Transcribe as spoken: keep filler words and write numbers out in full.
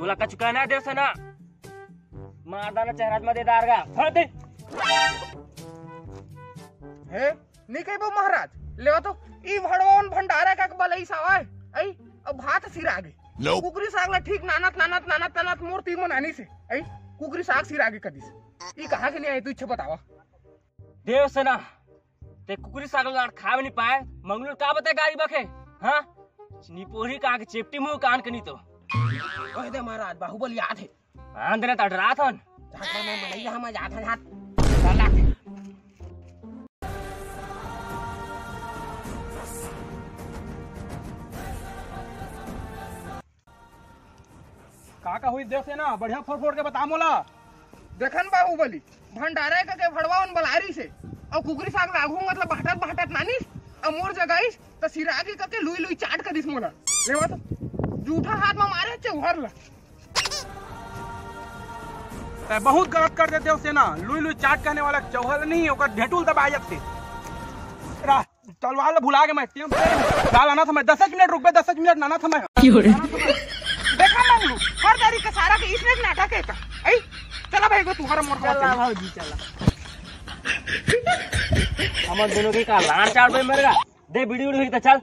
तोला कछु कहना हे देवसेना? मार डारंव चेहरा म दे दारगा। फट दे। हे, नी कहिबो महाराज, लेवा तो ई भड़वावन भंडारा का बलई सावय, अई, अब भात सिरागे। कुकरी साग ला ठीक नानत, नानत, नानत, नानत मोर तीर म नानिस हे, अई, कुकरी साग सिरागे कदिस। ई कहाँ के नी आय, तू इच्छा बतावा। देवसेना, ते कुकरी साग ला खाय नी पाय, मंगलू का बताय गारी बके, हाँ? निपोरी का के चेपटी मुंह कान के नी तो। कह दे महाराज, बाहुबली आत हे। आन देना त डरात हन। जात बा, मैं मनैया, हम जात हन, जात। चला। का का होइस देवसेना? बढ़िया फोड़ फोड़ के बता मोला। देखन बाहुबली, भंडारा कके भड़वावन बलारिस हे, अउ कुकरी साग लागू मतलब बहटत बहटत नानिस, अउ मोर जगाइस, त सिरागी कके लुई लुई चाट करिस मोला। लेवा तो, जूठा हाथ म मारे चौहर ला। तैं बहुत गलत कर देते हो सेना। लुई लुई चाट कहने वाला चौहर नहीं, ओकर ढेटुल दबाए जाथे। रा-, तलवार ला भुला के मैं टीम डाल आना था मैं। दस मिनट रुक बे, दस मिनट नाना था मैं। देखा मंगलू, हर दारी के सारा के इसने नाटक हे का? ऐ, चला भाई को तुम्हारा मोर चला भाजी, चला। हमर दोनों के का लान चाट बे मरगा। दे बीड़ी उड़ी होई त चल।